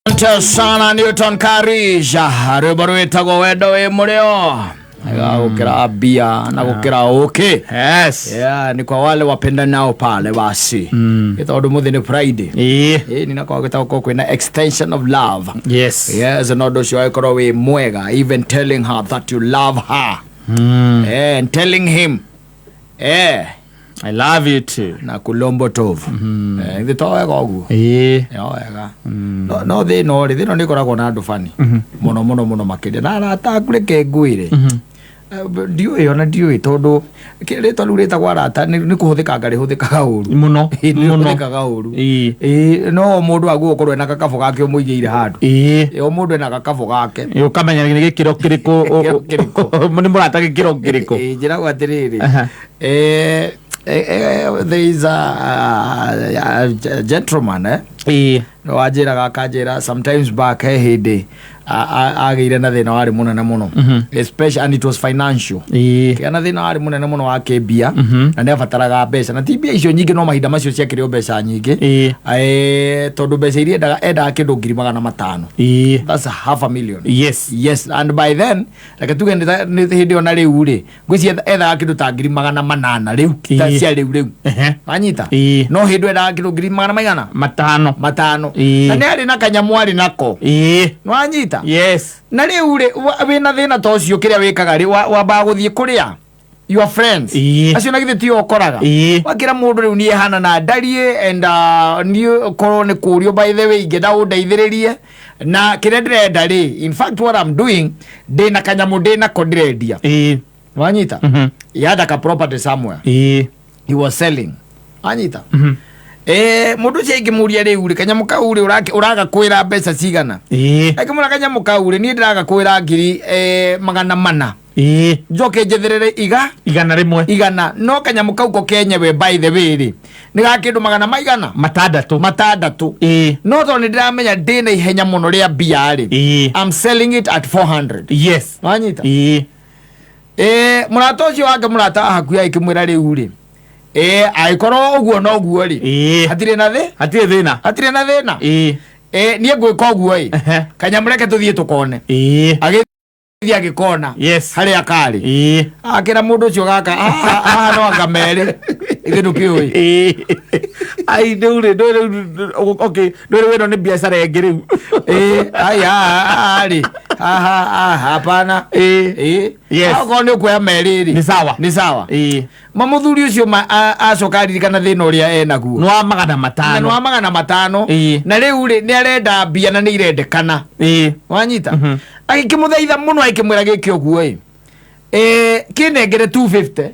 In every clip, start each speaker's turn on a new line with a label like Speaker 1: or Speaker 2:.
Speaker 1: Asante sana Newton Karisha, rwĩmbo rwĩtagwo wendo wĩ mũrĩo gũkĩra mbia na gũkĩra ũkĩ.
Speaker 2: Yes.
Speaker 1: Yeah, ni kwa wale wapendanao pale basi mm. Tondũ mũthĩ nĩ Friday.
Speaker 2: Ĩĩ.
Speaker 1: Ĩĩ nĩ nakorwo gĩtagwo kwĩna extension of love.
Speaker 2: Yes.
Speaker 1: Yes, na ũndũ ũcio wagĩkorwo wĩ mwega, even telling her that you love her and telling him
Speaker 2: I love you too.
Speaker 1: Na kulombo tovu ithe to wega ũguo.
Speaker 2: Ĩĩ.
Speaker 1: No wega. No thĩna ũrĩ thĩna nĩ ĩkoragwo na andũ bani mũno mũno mũno makĩria na arata aku. Reke ngwĩre, ndiũĩ ona ndiũĩ tondũ rĩtwa rĩu rĩtagwo arata nĩ kũhũthĩkanga rĩhũthĩkaga ũru.
Speaker 2: Mũno.
Speaker 1: Ĩ, nĩ
Speaker 2: Mũno.
Speaker 1: rĩhũthĩkaga ũru.
Speaker 2: Ĩĩ.
Speaker 1: Ĩ, no mũndũ aguo ũkorwo ena gakabũ gake ũmũigĩire handũ.
Speaker 2: Ĩĩ.
Speaker 1: Ĩ, o mũndũ ena gakabũ gake.
Speaker 2: Ĩ, ũkamenya nĩ gĩkĩro kĩrĩkũ.
Speaker 1: Gĩkĩro kĩrĩkũ.
Speaker 2: Nĩ mũrata gĩkĩro kĩrĩkũ.
Speaker 1: Ĩ, njĩragwo atĩrĩrĩ, there is a gentleman
Speaker 2: Ĩĩ.
Speaker 1: Wanjĩraga akanjĩra sometimes back he hĩndĩ agĩire na thĩna warĩ mũnene mũno, especially, and it was financial.
Speaker 2: Ĩĩ.
Speaker 1: Kĩgĩa na thĩna warĩ mũnene mũno wa kĩmbia na nĩ abataraga mbeca, na ti mbia icio nyingĩ, no mahinda macio ciakĩrĩ o mbeca nyingĩ.
Speaker 2: Ĩĩ.
Speaker 1: Tondũ mbeca iria endaga kĩndũ 500,000.
Speaker 2: Ĩĩ.
Speaker 1: That's a half a million. Yes, and by then reke tuge nĩ hĩndĩ ĩyo na rĩu rĩ ngwĩciria ethaga kĩndũ ta 800,000 rĩu ta cia rĩu. Wanyita?
Speaker 2: Ĩĩ.
Speaker 1: No hĩndĩ ĩyo endaga kĩndũ ngiri magana maigana?
Speaker 2: Matano.
Speaker 1: Matano.
Speaker 2: Ĩĩ.
Speaker 1: Na nĩ arĩ na kanyamũ arĩ nako.
Speaker 2: Ĩĩ.
Speaker 1: Nwanyita?
Speaker 2: Yes.
Speaker 1: Na rĩu rĩ wĩna thĩna ta ũcio, kĩrĩa wĩkaga rĩ wambaga gũthiĩ kũrĩa your friends acio na githĩ tio ũkoraga wakĩra mũndũ rĩu niĩ hana na ndariĩ and niĩ korwo nĩ kũrio, by the way, ingĩenda ũndeithĩrĩrie na kĩrĩa ndĩrenda rĩ, in fact what I'm doing, ndĩna kanyamũ ndĩnako ndĩrendia. Wanyita? He had a property somewhere he was selling, wanyita? Mũndũ ũcio ingĩmũria rĩu rĩ, kanyamũ kau rĩ ũragakwĩra mbeca cigana? Akĩmũra kanyamũ kau rĩ, niĩ ndĩragakwĩra 400,000, njoke njetherere iga
Speaker 2: 100.
Speaker 1: Igana. No kanyamũ kau ko kenyewe, by the way rĩ, nĩ ga kĩndũ magana maigana?
Speaker 2: Matandatũ.
Speaker 1: Matandatũ. No tondũ nĩ ndĩramenya ndĩna ihenya mũno rĩa mbia rĩ, I'm selling it at 400. Wanyita? Mũrata ũcio wake, mũrata wa hakuhĩ, agĩkĩmwĩra rĩu rĩ, angĩkorwo ũguo noguo rĩ, hatirĩ na thĩ
Speaker 2: Hatirĩ thĩna.
Speaker 1: Hatirĩ na thĩna. Niĩ ngwĩka ũguo ĩ, kanyamũ reke tũthiĩ tũkone. Agĩthiĩ agĩkona harĩa karĩ. Akĩra mũndũ ũcio gaka haha no anga merĩ ithe ndũkĩũĩ.
Speaker 2: Ĩĩ. Ai rĩu rĩ ndũĩ rĩu, okay, ndũĩ rĩu ĩno nĩ biacara ĩngĩ rĩu.
Speaker 1: Ĩ, ai haha rĩ, haha haha hapana.
Speaker 2: Ĩĩ.
Speaker 1: Ĩ. Akorwo nĩ ũkuoya merĩ rĩ,
Speaker 2: Nĩ sawa.
Speaker 1: Nĩ sawa. Ma mũthuri ũcio acoka aririkana thĩna ũrĩa enaguo
Speaker 2: Nĩ wa magana
Speaker 1: na nĩ
Speaker 2: matano.
Speaker 1: wa 500. Na rĩu rĩ nĩ arenda mbia na nĩ irendekana. Wanyita? Agĩkĩmũthaitha mũno, agĩkĩmwĩra gĩke ũguo ĩ, kĩnengere 250,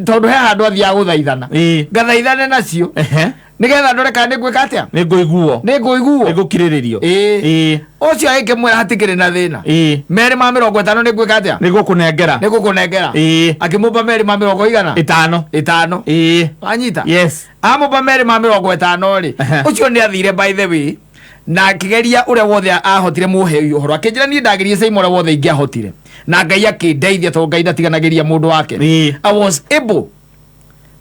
Speaker 1: tondũ he handũ athiaga gũthaithana, ngathaithane nacio nĩgetha ndore kana nĩ ngwĩka atĩa.
Speaker 2: Nĩ ngũiguo.
Speaker 1: Nĩ ngũiguo.
Speaker 2: Nĩ ngũkirĩrĩrio.
Speaker 1: Ũcio agĩkĩmwĩra hatikĩrĩ na thĩna, 250 nĩ ngwĩka atĩa?
Speaker 2: Nĩ ngũkũnengera.
Speaker 1: Nĩ ngũkũnengera. Akĩmũpa merĩ ma mĩrongo igana?
Speaker 2: Ĩtano.
Speaker 1: Ĩtano. Wanyita?
Speaker 2: Yes.
Speaker 1: Amũpa 250 rĩ, ũcio nĩ athire, by the way, na akĩgeria ũrĩa wothe ahotire. Mũhe ũhoro akĩnjĩra niĩ ndagerie same ũrĩa wothe ingĩahotire na Ngai akĩndeithia, tondũ Ngai ndatiganagĩria mũndũ wake. I was able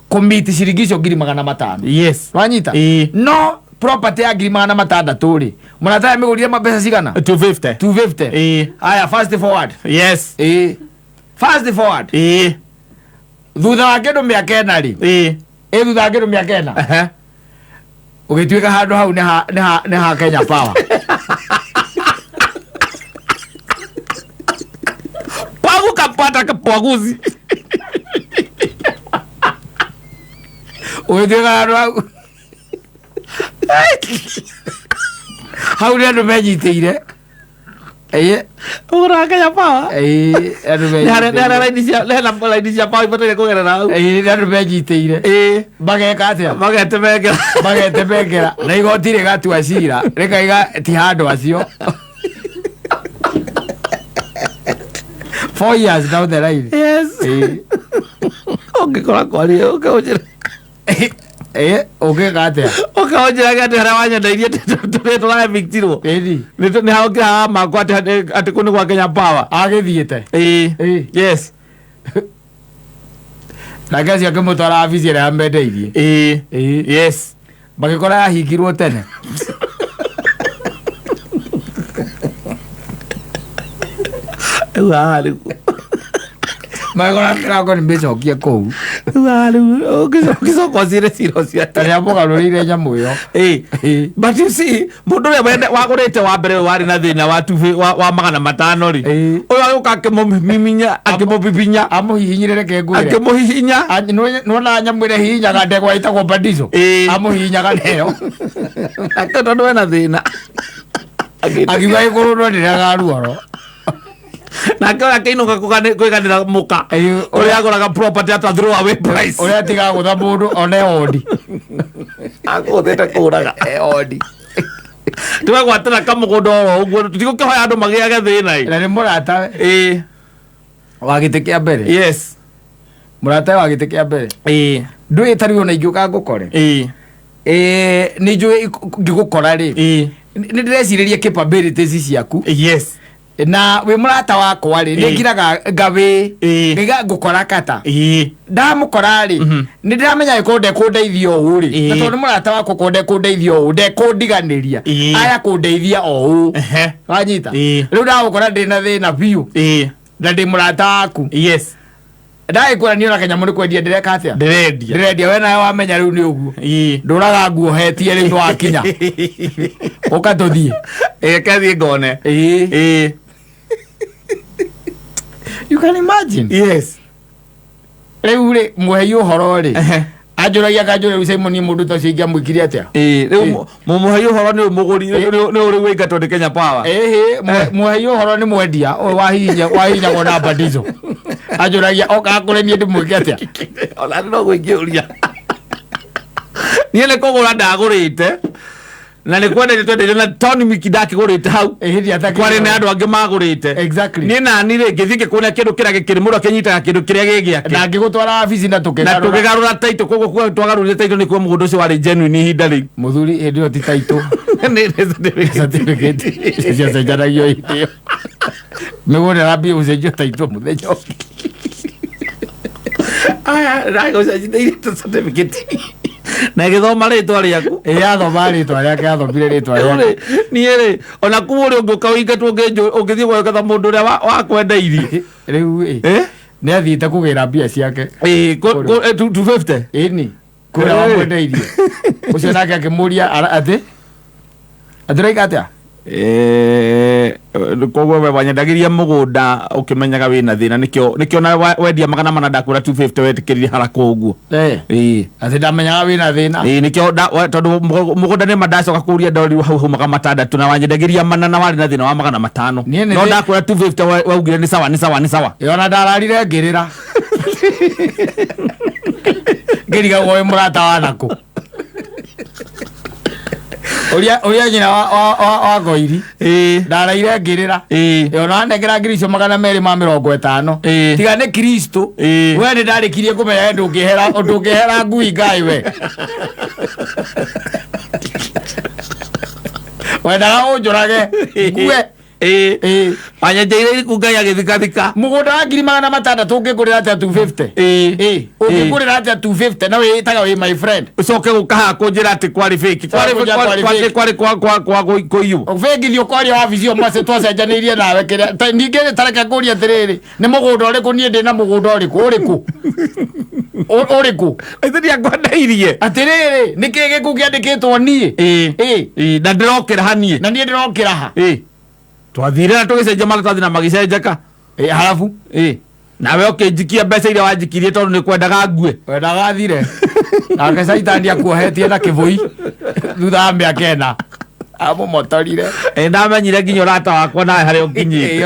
Speaker 1: kũmiti ciringi icio 500,000. Wanyita? No property ya 600,000 rĩ, mũrata amĩgũrire mbeca cigana?
Speaker 2: 250.
Speaker 1: 250. Aya, fast forward. Ĩĩ, fast forward. Thutha wa kĩndũ mĩaka 4 rĩ, ĩ thutha wa kĩndũ mĩaka 4, ũgĩtuĩka handũ hau nĩ ha Kenya Power.
Speaker 2: Pagu kapata kapwaguzi.
Speaker 1: Ũgĩtuĩka handũ hau hau nĩ andũ menyitĩire. Ĩĩ.
Speaker 2: Ũgũraga Kenya Power.
Speaker 1: Ĩĩ, andũ
Speaker 2: Nĩ harĩa
Speaker 1: menyitĩire.
Speaker 2: raini cia hena raini cia power ibataire kũgerera hau.
Speaker 1: Ĩĩ, nĩ andũ menyitĩire. Mageka atĩa?
Speaker 2: Magetemengera.
Speaker 1: Magetemengera na igoti rĩgatua cira rĩkaiga ti handũ acio 4 years down the line.
Speaker 2: Yes.
Speaker 1: Ĩĩ.
Speaker 2: Ũngĩkora kwaria ũkaũnjĩra.
Speaker 1: Ĩĩ, ũngĩka atĩa?
Speaker 2: Ũkaũnjĩra atĩ harĩa wanyendeirie tũrĩa tũraevictirwo.
Speaker 1: Ĩni.
Speaker 2: Nĩ haũkĩra makwa atĩ kũu nĩ gwa Kenya Power.
Speaker 1: Agĩthiĩte.
Speaker 2: Ĩĩ. Yes.
Speaker 1: Nake acio akĩmũtwara wabici ĩrĩa yamendeirie.
Speaker 2: Ĩĩ.
Speaker 1: Ĩĩ.
Speaker 2: Yes.
Speaker 1: Magĩkora yahingirwo tene.
Speaker 2: Rĩu haha rĩu.
Speaker 1: Magego na mĩrango nĩ mĩcokie kũu.
Speaker 2: Rĩu haha rĩu ũgĩcoka ũcire cira ũcio
Speaker 1: Ta
Speaker 2: atĩa?
Speaker 1: nĩ amũgarũrĩire nyamũ ĩyo.
Speaker 2: Ĩĩ.
Speaker 1: Ĩĩ.
Speaker 2: But you see, mũndũ ũrĩa wagũrĩte wa mbere ũyũ warĩ na thĩna wa 500 rĩ,
Speaker 1: Ĩĩ.
Speaker 2: ũyũ agĩũka akĩmũmiminya, akĩmũbibinya,
Speaker 1: Amũhihinyire, reke ngwĩre.
Speaker 2: Akĩmũhihinya.
Speaker 1: Nĩwona nyamũ ĩrĩa hihinyaga ndegwa ĩtagwo badizo?
Speaker 2: Ĩĩ.
Speaker 1: Amũhihinyaga nayo.
Speaker 2: Ake tondũ ena thĩna.
Speaker 1: Akiuga ĩkũrũrwo ndĩrega ruoro.
Speaker 2: Nake ũrĩa akĩinũka kwĩganĩra mũka
Speaker 1: Ĩĩ,
Speaker 2: ũrĩa agũraga property at a throw away price.
Speaker 1: Ũrĩa atigaga gũtha mũndũ one ondi.
Speaker 2: Akũhũthĩte kũraga.
Speaker 1: Ondi.
Speaker 2: Tiwegwatĩra kamũgũnda oro ũguo, tũtigũkĩhoya andũ magĩage thĩna ĩ.
Speaker 1: Na nĩ mũrata
Speaker 2: Ĩĩ.
Speaker 1: wa gĩtĩ kĩa mbere.
Speaker 2: Yes.
Speaker 1: Mũrata wa gĩtĩ kĩa mbere.
Speaker 2: Ĩĩ.
Speaker 1: Ndũĩ ta rĩu ona ingĩũka ngũkore.
Speaker 2: Ĩĩ.
Speaker 1: Ĩĩ, nĩ njũĩ ngĩgũkora rĩ,
Speaker 2: Ĩĩ.
Speaker 1: nĩ ndĩrecirĩria capabilities ciaku.
Speaker 2: Yes.
Speaker 1: Na wĩ mũrata wakwa rĩ, nĩ
Speaker 2: Ĩĩ.
Speaker 1: ngiraga ngawĩ
Speaker 2: Ĩĩ.
Speaker 1: ngaiga ngũkora kata.
Speaker 2: Ĩĩ.
Speaker 1: Ndamũkora rĩ, nĩ ndĩramenya angĩkorwo ndekũndeithia ũũ rĩ,
Speaker 2: Ĩĩ.
Speaker 1: na tondũ nĩ mũrata wakwa, korwo ndekũndeithia ũũ, ndekũndiganĩria.
Speaker 2: Ĩĩ.
Speaker 1: Aya kũndeithia o ũũ. Wanyita?
Speaker 2: Ĩĩ.
Speaker 1: Rĩu ndagũkora ndĩ na thĩna biũ
Speaker 2: Ĩĩ.
Speaker 1: na ndĩ mũrata waku.
Speaker 2: Yes.
Speaker 1: Ndagĩkwĩra niĩ ona kanyamũ nĩ kwendia ndĩreka atĩa?
Speaker 2: Ndĩrendia.
Speaker 1: Ndĩrendia, we nawe wamenya rĩu nĩ ũguo.
Speaker 2: Ĩĩ.
Speaker 1: Ndũraga nguohetie rĩu nĩ wakinya, ũka tũthiĩ.
Speaker 2: Ĩĩ, kethiĩ ngone.
Speaker 1: Ĩĩ.
Speaker 2: Ĩĩ.
Speaker 1: You can imagine.
Speaker 2: Yes.
Speaker 1: Rĩu rĩ, mũhei ũhoro rĩ, anjũragia kanjũra rĩu, Simon, mũndũ ta ũcio ingĩamwĩkire atĩa?
Speaker 2: Ĩĩ, rĩu mũmũhei ũhoro nĩ mũgũri nĩ ũrĩ wĩingatwo nĩ Kenya Power.
Speaker 1: Ĩhĩ, mũhei ũhoro nĩ mwendia ũyũ wahihinya wahihinyagwo na badizo, anjũragia okaga kũrĩ niĩ ndĩmwĩke atĩa?
Speaker 2: Ona no gwĩkĩũria niĩ nĩ kũgũra ndagũrĩte na nĩ kwenderio twenderio na Tony Miki ndakĩgũrĩte hau.
Speaker 1: Ĩhĩ, ndiatakĩrĩ.
Speaker 2: Kwarĩ na andũ angĩ magũrĩte.
Speaker 1: Exactly.
Speaker 2: Niĩ nani rĩ, ngĩthiĩ ngĩkuona kĩndũ kĩrĩa gĩkĩrĩ mũndũ akĩnyitaga kĩndũ kĩrĩa gĩ gĩake.
Speaker 1: Na ngĩgũtwara wabici na
Speaker 2: Na
Speaker 1: tũkĩgarũra.
Speaker 2: tũkĩgarũra taitũ, koguo kuga twagarũrire taitũ nĩ kuo mũgũnda ũcio warĩ genuine ihinda rĩu.
Speaker 1: Mũthuri, hĩndĩ ĩyo ti taitũ.
Speaker 2: Nĩ certificate.
Speaker 1: Certificate ciacenjanagio hĩndĩ ĩyo, mĩgũnda ĩrambia gũcenjio taitũ mũthenya ũngĩ.
Speaker 2: Aya, ndagũcenjanĩirie certificate na ĩgĩthoma rĩtwa rĩaku.
Speaker 1: Ĩ, yathoma rĩtwa rĩake, yathomire rĩtwa
Speaker 2: Rĩu
Speaker 1: rĩake.
Speaker 2: rĩ, niĩ rĩ, ona kuma ũrĩa ũngĩũka ũingatwo ũngĩthiĩ gwetha mũndũ ũrĩa wakwendeirie.
Speaker 1: Rĩu ĩ,
Speaker 2: Eh?
Speaker 1: nĩ athiĩte kũgĩra mbia ciake.
Speaker 2: Ĩĩ, 250.
Speaker 1: Ĩni kũrĩa
Speaker 2: Eh.
Speaker 1: wamwendeirie ũcio, nake akĩmũria atĩ atĩraika atĩa.
Speaker 2: Eh, koguo we wanyendagĩria mũgũnda ũkĩmenyaga wĩna thĩna, nĩkĩo na wendia 400 ndakwĩra 250 wetĩkĩrire haraka ũguo.
Speaker 1: Eh,
Speaker 2: Ĩĩ.
Speaker 1: Atĩ ndamenyaga wĩna thĩna.
Speaker 2: Ĩĩ, nĩkĩo tondũ mũgũnda nĩma ndacoka kũria ndorirwo hau hau 600 na wanyendagĩria 400 na warĩ na thĩna wa 500.
Speaker 1: Niĩ nĩ
Speaker 2: No ndakwĩra 250 waugire nĩ sawa, nĩ sawa, nĩ sawa.
Speaker 1: Ĩ, ona ndararire ngĩrĩra ngĩrigagwo wĩ mũrata wa nakũ ũrĩa nyina wa ngoiri.
Speaker 2: Ĩĩ.
Speaker 1: Ndaraire ngĩrĩra.
Speaker 2: Ĩĩ.
Speaker 1: Ĩ, ona wanengera ngiri icio 250.
Speaker 2: Ĩĩ.
Speaker 1: Tiga nĩ Kristo.
Speaker 2: Ĩĩ.
Speaker 1: We nĩ ndarĩkirie kũmenya we ndũngĩhera ngui ngai, we wendaga ũnjũrage ngue.
Speaker 2: Ĩĩ.
Speaker 1: Ĩĩ.
Speaker 2: Wanyenjeire iriku Ngai agĩthikathika.
Speaker 1: Mũgũnda wa ngiri 600 ũngĩngũrĩra atĩa 250?
Speaker 2: Ĩĩ.
Speaker 1: Ĩĩ, ũngĩngũrĩra atĩa 250 na wĩĩtaga wĩ my friend?
Speaker 2: Ũcoke gũka haha kũnjĩra atĩ kwarĩ fake, kwarĩ
Speaker 1: Kũnjĩra kwarĩ fake.
Speaker 2: kwarĩ kwa kũiywo.
Speaker 1: Bengithio kwaria wabici ĩyo mwase twacenjanĩirie nawe kĩrĩa ningĩ tareke ngũrie atĩrĩrĩ, nĩ mũgũnda ũrĩkũ? Niĩ ndĩ na mũgũnda ũrĩkũ ũrĩkũ ũrĩkũ?
Speaker 2: Ithe ndiakwendeirie.
Speaker 1: Atĩrĩrĩ, nĩ kĩĩ gĩkũ kĩandĩkĩtwo niĩ?
Speaker 2: Ĩĩ.
Speaker 1: Ĩĩ.
Speaker 2: Ĩĩ, na ndĩrokĩra haniĩ.
Speaker 1: Na niĩ ndĩrokĩra ha?
Speaker 2: Ĩĩ, twathire na tũgĩcenjia maratathi na magĩcenjeka.
Speaker 1: Ĩĩ, harabu.
Speaker 2: Ĩĩ, nawe ũkĩnjikia mbeca iria wanjikirie tondũ nĩ kwendaga ngue.
Speaker 1: Wendaga thire nake caitani akuohetie na kĩbũi thutha wa mĩaka 4 amũmotorire.
Speaker 2: Ĩĩ, ndamenyire nginya ũrata wakwa nawe harĩa ũkinyĩte.
Speaker 1: Ĩĩ,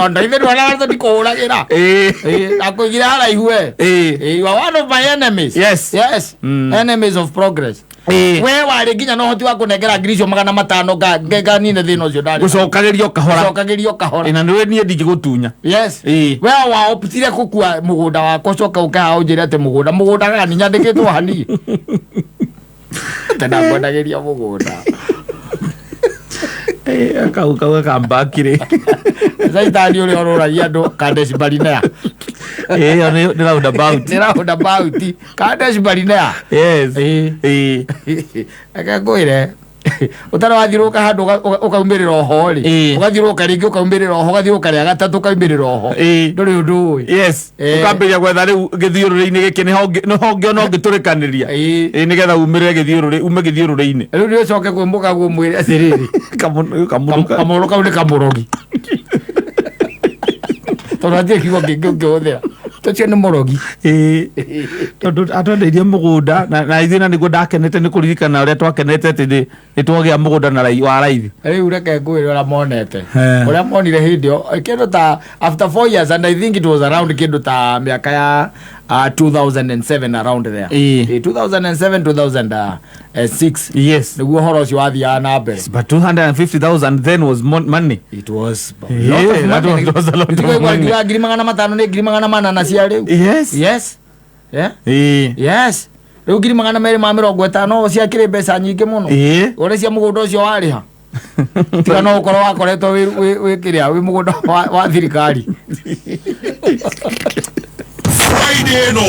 Speaker 1: ona ithe ndwona ndikũhũragĩra.
Speaker 2: Ĩĩ.
Speaker 1: Akũigire haraihu we.
Speaker 2: Ĩĩ.
Speaker 1: You are one of my enemies.
Speaker 2: Yes.
Speaker 1: Yes. Enemies of progress.
Speaker 2: Ĩĩ.
Speaker 1: We warĩ nginya na ũhoti wa kũnengera ngiri icio 500 nganine thĩna ũcio ndarĩ.
Speaker 2: Gũcokagĩrio kahora.
Speaker 1: Gũcokagĩrio kahora.
Speaker 2: Ĩĩ, na nĩwe niĩ ndingĩgũtunya.
Speaker 1: Yes.
Speaker 2: Ĩĩ.
Speaker 1: We waoptire gũkua mũgũnda wakwa, ũcoke ũke haha ũnjĩre atĩ mũgũnda gani nyandĩkĩtwo hani tena ngwendagĩria mũgũnda.
Speaker 2: Ĩĩ, kau kau gakambakire.
Speaker 1: Caitani ũrĩa ũrũragia andũ Kadesh Barinea.
Speaker 2: Ĩĩ, ĩyo nĩ roundabout.
Speaker 1: Nĩ roundabout Kadesh Barinea.
Speaker 2: Yes.
Speaker 1: Ĩĩ.
Speaker 2: Ĩĩ.
Speaker 1: Reke ngwĩre. Ũtarĩ wathiũrũrũka handũ ũkaumĩrĩra oho rĩ. Ũgathiũrũrũka rĩngĩ ũkaumĩrĩra oho, ũgathiũrũrũka rĩa gatatũ ũkaumĩrĩra oho. Ndũrĩ ũndũ ũĩ.
Speaker 2: Ũkambĩrĩria gwetha rĩu gĩthiũrũrĩ-inĩ gĩkĩ nĩho ũngĩona ũngĩtũrĩkanĩria. Nĩgetha umĩrĩre gĩthiũrũrĩ, ume gĩthiũrũrĩ-inĩ.
Speaker 1: Rĩu nĩ ũcoke kwĩ mũkaguo mwĩre atĩrĩrĩ,
Speaker 2: Kamũrũ
Speaker 1: kamũrũ kau nĩ kamũrogi, tondũ hatirĩ kiugo kĩngĩ ũngĩhũthĩra, tũcio nĩ mũrogi.
Speaker 2: Tondũ atwendeirie mũgũnda na ithuĩ na nĩguo ndakenete nĩ kũririkana ũrĩa twakenete atĩ nĩ twagĩa mũgũnda na wa raithi.
Speaker 1: Rĩu reke ngwĩre ũrĩa monete. Ũrĩa monire hĩndĩ ĩyo kĩndũ ta after 4 years, and I think it was around kĩndũ ta mĩaka ya 2007, around there. 2007, 2006 nĩguo ũhoro ũcio wathiaga na mbere.
Speaker 2: But 250,000 then was money.
Speaker 1: It was a lot of
Speaker 2: That
Speaker 1: money.
Speaker 2: was a lot of
Speaker 1: Nĩtũkaigua
Speaker 2: money.
Speaker 1: ngiuga 500,000 nĩ 400,000 cia rĩu. Yes, yeah. Yes, rĩu 250,000 ciakĩrĩ mbeca nyingĩ mũno. Ũrĩa cia mũgũnda ũcio warĩha, tiga no ũkorwo wakoretwo wĩ kĩrĩa wĩ mũgũnda wa thirikari.
Speaker 3: Friday ĩno.